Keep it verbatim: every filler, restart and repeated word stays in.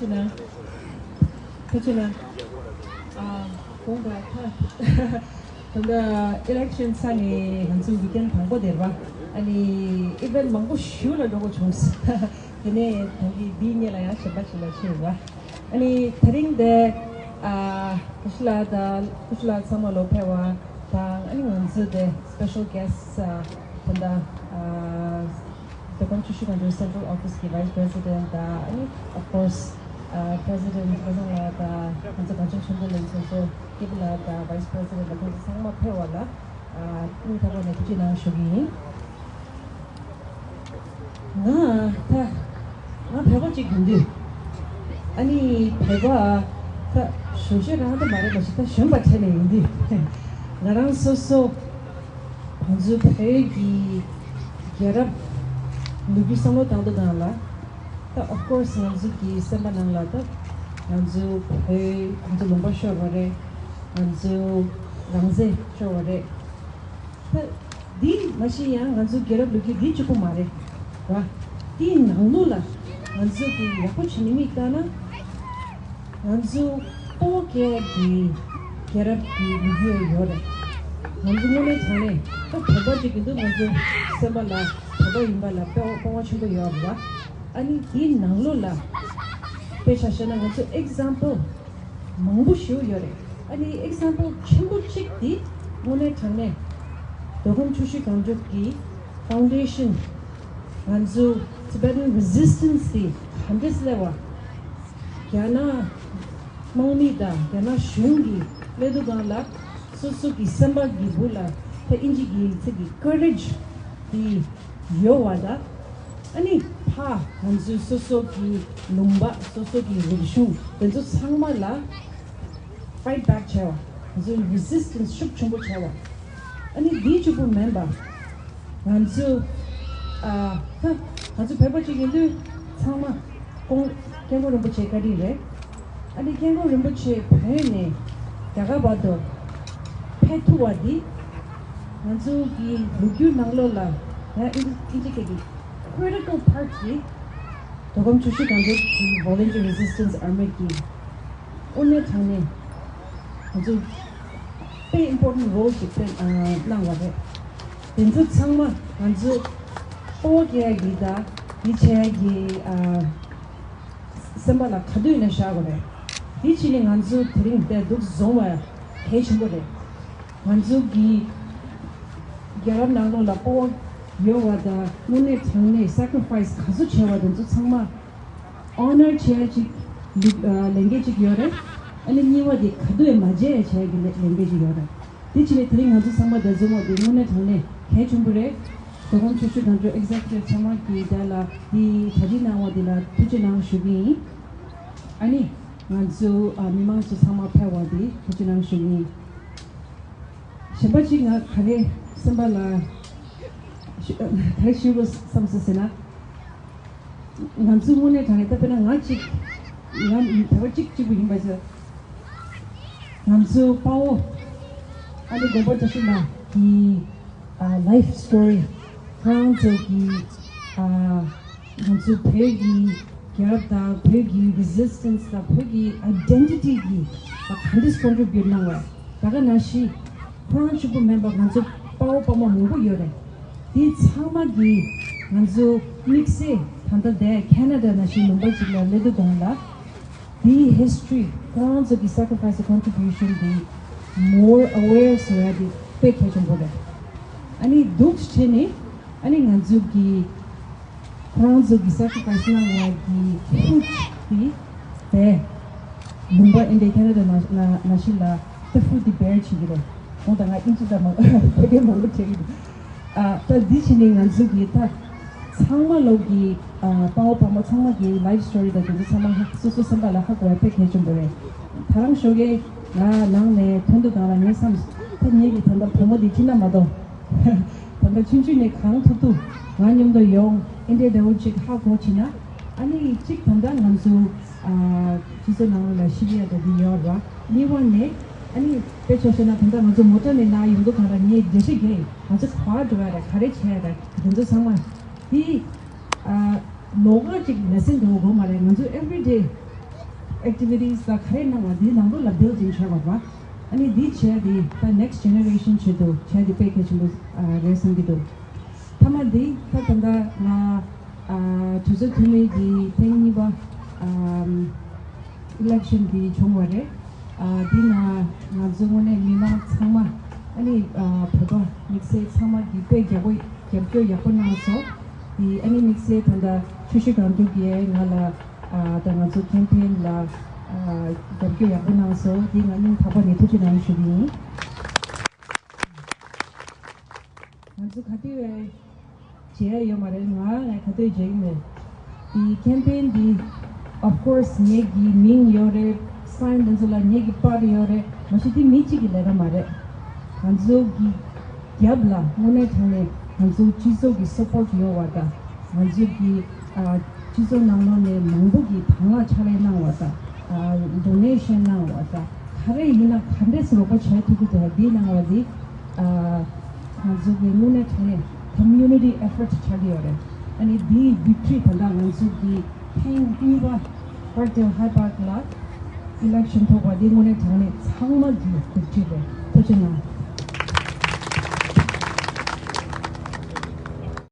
ཐུགས་རྗེ་གནང་། ཐུགས་རྗེ་གནང་། ཨ། དགོངས་དག་ད་ད་ལྟ་ཨི་ལེག་ཤན་ཚར་ནས་ང་ཚོ་ཝིག་ཨེན་དང་པོ་དེ་རེད་པ། ཨ་ནི་ཨི་ཝེན་ཊི་མང་པོ་ཞེ་པོ་ལ་འགྲོ་དགོས་བྱུང་། དེ་ནས་ད་གིན་འདིའི་སྔོན་ལ་ཡང་གཞན་པ་ཞིག་ལ་ཕྱིན་ཡོད་པ། ཨ་ནི་དེ་རིང་འདི། ཨ། བཀྲ་ཤིས་ལགས་དང་བཀྲ་ཤིས་ལགས་ཚང་མ་ལོ་ཕེབས་པ་དང་། ཨ་ནི་ང་ཚོའི་དེ་སི་པེ་ཤལ་གྷེ་སི་ཊི་ད་ལྟ། ཨ། མདོ་ཁམས་ཆུ་བཞི་སྒང་དྲུག་སེན་ཊྲལ་ཨོ་ཕི་སི་གི་ཝའི་སི་པི་རེ་སི་ཌེན་ཊི་དང་། ཨ་ནི་ཨོཕ་ཀོར་སི་ཨ་པི་རེ་སི་ཌེན་ཊི་བློ་བཟང་ལགས་དང་། ང་ཚོ་གངས་ལྗོངས་ཆོས་ལྡན་གླིང་ཚོགས་གཙོ་སྐྱིད་པོ་ལགས་དང་། ཝའི་སི་པི་རེ་སི་ཌེན་ཊི་དང་། ཁོང་ཚོ་ཚང་མ་ཕེབས་པ་ལ། ཨ། སྙིང་ཐག་པ་ནས་ཐུགས་རྗེ་གནང་ཞུ་གི་ཡིན། ང་ད་ང་བོད་པ་གཅིག་ཡིན་དུས། ཨ་ནི་བོད་པ་ད་གཞོན་གཞོན་རང་ད་མ་རེད་པ་ཞིག་ད་གཞོན་པ་ཁྲིད་ནས་ཡིན་དུས། ང་རང་སོ་སོ་ང་ཚོའི་བོད་ཀྱི་རྒྱལ་རབས་ལོ་རྒྱུས་བསམ་བློ་བཏང་དུས་སྒང་ལ། ད་ཨོཕ་ཀོར་སི་ང་ཚོ་གི་སེམས་པ་ནང་ལ་ད་ང་ཚོའི་བོད་ང་ཚོ་ལུང་པ་ཤོར་བ་རེད། ང་ཚོའི་རང་བཙན་ཤོར་བ་རེད། ད་འདི་མ་གཞི་ཡང་ང་ཚོའི་རྒྱལ་རབས་ལོ་རྒྱུས་འདི་གཅིག་པུ་མ་རེད་བ། འདིའི་ནང་ལོགས་ལ་ང་ཚོ་གི་ཡག་པོ་བྱེད་ནི་མིག་ལྟ་ན། ང་ཚོ་སྤོ་བོ་རྒྱལ་གྱི་རྒྱལ་རབས་ཀྱི་ལོ་རྒྱུས་ཡོད་རེད། ང་ཚོ་དངོས་གནས་དྲང་གནས་ད་བོད་པ་ཅིག་ཡིན་དུས་ང་ཚོ་སེམས་པ་ལ་བོད་པ་ཡིན་པ་ལ་སྤོ་བོ་སྤོབས་པ་ཆེན་པོ་ཡོད་རེད་བ། ཨ་ནི་འདིའི་ནང་ལོགས་ལ་དཔེ་ཆ་བཞག་ན་ང་ཚོ་ཨེག་ཛམ་པལ་མང་པོ་ཞིག་ཡོད་རེད། ཨ་ནི་ཨེག་ཛམ་པལ་ཆེན་པོ་གཅིག་དེ་དངོས་གནས་དྲང་གནས་མདོ་ཁམས་ཆུ་བཞི་སྒང་དྲུག་གི་ཕའུན་ཌེ་ཤན། ང་ཚོ་Tibetan Resistance་དེ་ག་འདྲས་སླེབས་པ། རྒྱ་ནག་དམག་མི་དང་རྒྱ་ནག་གཞུང་གིས་སླེབས་དུས་སྒང་ལ་སོ་སོ་གི་སེམས་པ་གི་སྦུག་ལ་ད་ཨིན་ཇི་གི་ཚིག་གི་ཀ་རེཇ་དེ་ཡོད་པ་དང་། ཨ་ནི་ཕ་ང་ཚོའི་སོ་སོ་གི་ལུང་པ་སོ་སོ་གི་རིག་གཞུང་དེ་ཚོ་ཚང་མ་ལ་ཕའིཊ་བེག་བྱས་པ། ང་ཚོའི་རི་སི་སི་ཊེན་སི་ཤུགས་ཆེན་པོ་བྱས་པ། ཨ་ནི་འདི་གཅིག་པུ་མིན་པ། ང་ཚོ་ཨ་ཧ་ང་ཚོ་བོད་པ་ཅིག་ཡིན་དུས་ཚང་མ་ཁོང་སྐྱབས་མགོན་རིན་པོ་ཆེ་བཀའ་དྲིན་རེད། ཨ་ནི་སྐྱབས་མགོན་རིན་པོ་ཆེ་བོད་ནས་རྒྱ་གར་བར་དུ་ཕེབས་ཐུབ་པ་འདི་ང་ཚོ་གི་ལོ་རྒྱུས་ནང་ལོགས་ལ་ཡང་ཨིན་ཇི་སྐད་ཀྱི་ཀི་རི་ཊི་ཀལ་པཱརཊ་ཅིག་མདོ་ཁམས་ཆུ་བཞི་སྒང་དྲུག་གི་Voluntary Resistance Army་གི་དངོས་གནས་དྲང་གནས་ང་ཚོ་དཔེ་ཨིམ་པོར་ཊེན་ཊི་རོལ་ཞིག་པེ་ཨ་གནང་བ་རེད། དེ་ཚོ་ཚང་མ་ང་ཚོ་སྤོ་བོ་རྒྱལ་གྱི་དང་འདི་བྱས་ཀྱི་ཨ་སེམས་པ་ལ་ག་དུས་ནས་བཞག་དགོས་རེད། འདི་ཕྱིན་ནས་ང་ཚོ་དེ་རིང་འདིར་འདུག་འཛོམས་པ་གལ་ཆེན་པོ་རེད། ང་ཚོ་གི་རྒྱལ་རབས་ནང་ལོགས་ལ་སྤོ་བོ་ཡོད་པ་དང་དངོས་གནས་དྲང་གནས་སེ་ཀ་རི་ཕའིས་ག་ཚོད་བྱས་པ་དེ་ཚོ་ཚང་མ་ཨོ་ནར་བྱེད་ཡ་ཅིག་ལུགས་ཨ་ལས་འགན་ཅིག་ཡོད་རེད། ཨ་ནི་གཉིས་པ་དེ་ག་དུས་མ་བྱེད་ཡ་བྱེད་ཡ་གི་ལས་ལས་འགན་ཅིག་ཡོད་རེད། དེ་ཕྱིན་ནས་དེ་རིང་ང་ཚོ་ཚང་མ་འདིར་འཛོམས་པ་དེ་དངོས་གནས་དྲང་གནས་གལ་ཆེན་པོ་རེད། མདོ་ཁམས་ཆུ་བཞི་སྒང་དྲུག་ཨེག་ཛེ་ཀུ་ཊིབ་ཚང་མ་གིས་དེ་ལ་དེ་གྲ་སྒྲིག་གནང་བ་དེ་ལ་ཐུགས་རྗེ་གནང་ཞུ་གི་ཡིན། ཨ་ནི་ང་ཚོ་ཨ་མི་མང་ཚོ་ཚང་མ་ཕེབས་པ་དེ་ཐུགས་རྗེ་གནང་ཞུ་གི་ཡིན། གཞན་པ་གཅིག་ང་ག་རེ་སེམས་པ་ལ་ཞུ་ག་རེ་ཞུ་དགོས་བསམ་སོང་ཟེར་ན། ང་ཚོ་དངོས་གནས་དྲང་གནས་ད་དཔེར་ན་ང་གཅིག་ང་བོད་པ་གཅིག་གཅིག་པུ་ཡིན་པ་ཚོ། ང་ཚོ་དཔའ་བོ་ཨ་ནི་དགོན་པ་བཀྲ་ཤིས་ལགས་ཀྱི་ཨ་ལའིཕ་སི་ཊོ་རི་ཁོ་རང་ཚོ་གི་ཨ་ང་ཚོ་བོད་ཀྱི་རྒྱལ་རབས་དང་བོད་ཀྱི་རི་སི་སི་ཊེན་སི་དང་བོད་ཀྱི་ཨའི་ཌེན་ཊི་ཊི་གི་ཨ་ག་འདྲས་ཀོན་ཊི་རི་བྷིའུ་ཊི་གནང་བ་ད་ག་ནང་བཞིན་ཁོ་རང་གཅིག་པུ་མིན་པ་ང་ཚོ་དཔའ་བོ་དཔའ་མོ་མང་པོ་ཡོད་རེད། དེ་ཚང་མ་གིས་ང་ཚོ་དམིགས་བསལ་ད་ལྟ་དེ་ཁེ་ན་ཌ་ནང་བཞིན་ལུང་པ་ཅིག་ལ་སླེབས་དུས་སྒང་ལ། དེའི་ཧི་སི་ཊོ་རི་ཁོ་རང་ཚོ་གི་སེ་ཀ་རི་ཕའི་སི་ཀོན་ཊི་རི་བྷིའུ་ཤན་དེ་མོར་ཨ་ཝེར་བཟོ་ཡ་དེ་དཔེ་གལ་ཆེན་པོ་རེད། ཨ་ནི་འདུག་བྱས་ནས་ཨ་ནི་ང་ཚོ་གི་ཁོ་རང་ཚོ་གི་སེ་ཀ་རི་ཕའི་སི་གནང་བ་གི་ཧུ་ཊི་དེ་བས་ལུང་པ་ཨིན་ཌི་ཁེ་ན་ཌ་ནང་ནང་བཞིན་ལ་ད་ཧུ་ཊི་དེ་བེར་བྱེད་ཀྱི་རེད། ཁོང་དང་ང་ཨིན་ཇི་དང་མང་བོད་སྐད་མང་པོ་བྲལ་གྱི་འདུག་ཨ་ད་འདི་བྱས་ནས་ང་ཚོ་གི་ད་ཚང་མ་ལོག་གི་ཨ་དཔའ་བོ་དཔའ་མོ་ཚང་མ་གི་ལའིཕ་སི་ཊོ་རི་དང་དེ་ཚོ་ཚང་མ་ཧ་སོ་སོ་སེམས་པ་ལ་ཧ་གོ་ཡ་དཔེ་གལ་ཆེན་པོ་རེད། ད་རང་ཞོགས་ཀས་ང་ནང་ནས་ཐོན་དུས་སྒང་ལ་ངས་བསམ་ད་ངེད་ཀྱི་ད་ལྟ་བུ་མོ་འདི་ཁྱི་ན་མ་གཏོགས་ད་ལྟ་ཆུང་ཆུང་ནས་གང་ཐུབ་ཐུབ་ང་མཉམ་དུ་ཡོང་ཨེ་འདྲའི་འདྲ་བོ་ཅིག་ཧ་གོ་བྱས་ན་ཨ་ནི་གཅིག་ད་ལྟ་ང་ཚོ་ཨ་སྤྱི་ཚོགས་ནང་ལ་ཤི་བ་ཡ་ད་འདི་ཡོད་ར་གཉིས་པ་ནས་ཨ་ནི་དཔེ་ཆ་བཤད་ན་ད་ལྟ་ང་ཚོ་མོ་ཊ་ནས་ནང་ཡོང་དུས་སྒང་ལ་ངས་འགྲེལ་བཤད་རྒྱག་ཡིན། ང་ཚོ་ག་པར་འགྲོ་ཡ་རེད། ག་རེ་བྱེད་ཡ་རེད། དེ་ཚོ་ཚང་མ་དེ་ཨ་ལོགས་ཀ་ཅིག་ལེ་སན་འགྲོ་དགོས་མ་རེད། ང་ཚོ་ཨེ་ཝི་རི་ཌེ་ activities ད་ག་རེ་གནང་བ་འདི་ནང་ལོགས་ལ་building བྱས་པ་རེད་བ། ཨ་ནི་འདི་བྱས་ཏེ་ད་next generation ཆེད་དུ་བྱས་ཏེ་དཔེ་གལ་ཆེན་པོ་རེད་བསམ་གྱི་འདུག་མཐའ་མ་འདི་ད་ད་ལྟ་ང་གྲོས་ཚོགས་འཐུས་མི་གི་ཐེངས་གཉིས་པ་election འདི་བྱུང་བ་རེད། འདི་ན་ང་ཚོ་དངོས་གནས་མི་མང་ཚང་མ་ཨ་ནི་བོད་པ་དམིགས་བསལ་ཚང་མ་གི་དཔེ་རྒྱག་པོ་རྒྱབ་སྐྱོར་ཡག་པོ་གནང་སོང་། འདི་ཨ་ནི་དམིགས་བསལ་ད་ལྟ་ཆུ་བཞི་སྒང་དྲུག་གིས་ང་ལ་ད་ང་ཚོ་campaign ལ་རྒྱབ་སྐྱོར་ཡག་པོ་གནང་སོང་། འདི་ང་སྙིང་ཐག་པ་ནས་ཐུགས་རྗེ་གནང་ཞུ་གི་ཡིན། ང་ཚོ་ག་དུས་བས་བྱེད་ཡ་ཡོད་མ་རེད། ང་ང་ག་དུས་བྱེད་ཀྱི་མེད། དེ་campaign འདི་of course ངེད་ཀྱི་མིང་ཡོད་རེད། sign དེ་ཚོ་ལ་ངེད་ཀྱི་པར་ཡོད་རེད། མ་གཞི་དེ་མི་གཅིག་གི་ལས་ཀ་མ་རེད། ང་ཚོ་གི་རྒྱབ་ལ་དངོས་གནས་དྲང་ནས་ང་ཚོ་སྤྱི་ཚོགས་ཀྱི་support ཡོད་པ་དང་། ང་ཚོ་གི་ཨ་སྤྱི་ཚོགས་ནང་ལོགས་ནས་མང་པོ་གི་དང་བླངས་ཕྱག་ལས་གནང་བ་དང་། ཨ་donation གནང་བ་དང་། ག་རེ་ཡིན་ན་ག་འདྲས་སེ་རོགས་པ་བྱས་ཐུབ་ཀྱི་འདུག་དེ་གནང་བ་འདི་ཨ་ང་ཚོ་གི་དངོས་གནས་དྲང་གནས་community effort ཆགས་ཀྱི་ཡོད་རེད། ཨ་ནི་འདིའི་victory ད་ལྟ་ང་ཚོ་གི་ཐེངས་གཉིས་པ་Parkdale High Park ལ་election ཐོབ་པ་འདི་དངོས་གནས་དྲང་གནས་ཚང་མ་གི་victory རེད། ཐུགས་རྗེ་གནང་།